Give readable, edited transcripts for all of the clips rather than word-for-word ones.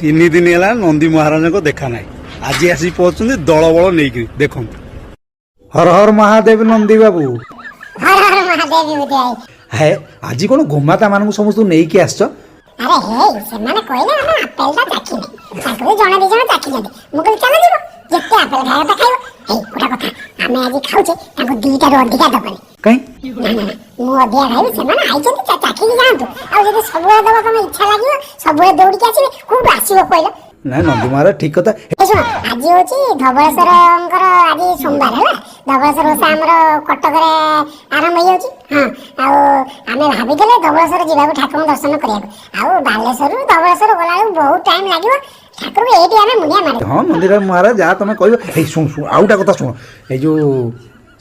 3 ଦିନ ହେଲା ନନ୍ଦୀ ମହାରାଜଙ୍କ ଦେଖା ନାହିଁ। ଆଜି ଆସିକି ପହଞ୍ଚୁଛନ୍ତି ଦଳ ବଳ ନେଇକିରି, ଦେଖନ୍ତୁ। ହର ହର ମହାଦେବ ନନ୍ଦୀ ବାବୁ। ହର ହର ମହାଦେବ ବିଭୂତି ଭାଇ। ହେ, ଆଜି କଣ ଗୋମାତା ମାନଙ୍କୁ ସମସ୍ତଙ୍କୁ ନେଇକି ଆସିଛ? ଆରେ ହେଇ, ସେମାନେ କହିଲେ ଆମେ ଆପେଲଟା ଚାଖିନେ। ତାଙ୍କୁ ବି ଜଣେ ଦି ଜଣ ଚାଖିଛନ୍ତି। ମୁଁ କହିଲି, ଚାଲ ଯିବ, ଯେତେ ଆପେଲ ଖାଇବା କଥା ଖାଇବ। ହେଇ, ଗୋଟେ କଥା, ଆମେ ଆଜି ଖାଉଛେ, ତାଙ୍କୁ ଦିଟାରୁ ଅଧିକା ଦବନି। କାଇଁ? ନା ନା ନା, ମୁଁ ଅଧିକା ଖାଇବି। ସେମାନେ ଆଇଛନ୍ତି, ଚାଖିକି ଯାଆନ୍ତୁ। ଆଉ ଯଦି ସବୁବେଳେ ଦବ, ତମ ଇଚ୍ଛା ଲାଗିବ, ସବୁବେଳେ ଦୌଡ଼ିକି ଆସିବେ। କୋଉଠୁ ଆସିବ କହିଲ? ନା ନନ୍ଦୀ ମହାରାଜ, ଠିକ କଥା। ଏ ଶୁଣ, ଆଜି ହଉଛି ଧବଳେଶ୍ୱରଙ୍କର ଆଜି ସୋମବାର ହେଲା। ଧବଳେଶ୍ୱର ଓଷା ଆମର କଟକରେ ଆରମ୍ଭ ହେଇଯାଉଛି। ହଁ, ଆଉ ଆମେ ଭାବିଥିଲେ ଧବଳେଶ୍ୱର ଯିବାକୁ ଠାକୁରଙ୍କୁ ଦର୍ଶନ କରିବାକୁ। ଆଉ ବାଲେଶ୍ୱରରୁ ଧବଳେଶ୍ୱର ଗଲାବେଳକୁ ବହୁତ ଟାଇମ୍ ଲାଗିବ। ଠାକୁରଙ୍କୁ ଏଇଠି ଆମେ ମୁଣ୍ଡିଆ ମାରିବୁ। ହଁ ନନ୍ଦୀ ମହାରାଜ, ଯାହା ତମେ କହିବ। ଏଇ ଶୁଣ ଶୁଣ, ଆଉ ଗୋଟେ କଥା ଶୁଣ। ଏଇ ଯୋଉ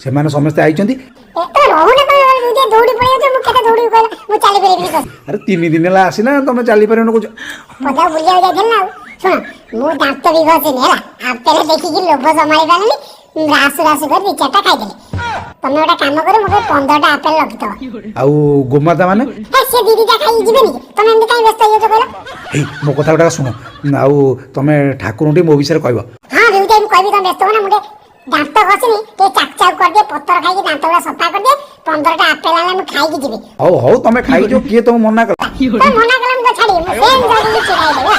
ସେମାନେ ସମସ୍ତେ ଆଇଛନ୍ତି। ଏ ତମେ ରହୁନ, ତମେ ଦୁଇଟା ଦୌଡ଼ି ପଳେଇ ଯାଉଛ। ମୁଁ କେତେ ଦୌଡ଼ିବି କହିଲ? ମୁଁ ଚାଲିପାରିବିନି ତ। ଆରେ, 3 ଦିନ ହେଲା ଆସିନା, ତମେ ଚାଲିପାରିବନି କହୁଛ? ପଦାକୁ ବୁଲିବାକୁ ଯାଇଥିଲି ନା। ଆଉ ଶୁଣ, ମୁଁ ଦାନ୍ତ ବି ଘଷିନି ହେଲା। ଆପେଲ ଦେଖିକି ଲୋଭ ସମ୍ଭାଳି ପାରିଲିନି, ରାସୁ ରାସୁ କରି ଦି ଚାରିଟା ଖାଇଦେଲି। ତମେ ଗୋଟେ କାମ କର, ମୋ ପାଇଁ 15ଟା ଆପେଲ ରଖିଥବ। ଆଉ ଗୋମାତା ମାନେ? ହେ, ସେ ଦି ଦିଟା ଖାଇକି ଯିବେନି କି? ତମେ ଏମିତି କାହିଁ ବ୍ୟସ୍ତ ହେଇଯାଉଛ କହିଲ? ଏଇ ମୋ କଥା ଗୁଡାକ ଶୁଣ, ଆଉ ତମେ ଠାକୁରଙ୍କୁ ଟିକେ ମୋ ବିଷୟରେ କହିବ। ହଁ ବିଭୂତି, ମୁଁ କହିବି, ତମେ ବ୍ୟସ୍ତ ହୁଅନା। ମୁଁ ଟିକେ ଦାନ୍ତ ଘଷିନି, ଟିକେ ଚାକ ଚାକ କରିଦିଏ, ପତର ଖାଇକି ଦାନ୍ତ ଗୁଡ଼ା ସଫା କରିଦିଏ। 15ଟା ଆପେଲ ଆଣିଲେ ମୁଁ ଖାଇକି ଯିବି। ହଉ ହଉ, ତମେ ଖାଇଛ, କିଏ ତମକୁ ମନା କଲା? ତମେ ମନା କଲେ ମୁଁ ତ ଛାଡ଼ିବି? ମୁଁ ସେମିତି ଜଗିକି ଛିଡ଼ା ହେଇଯିବି ହେଲା।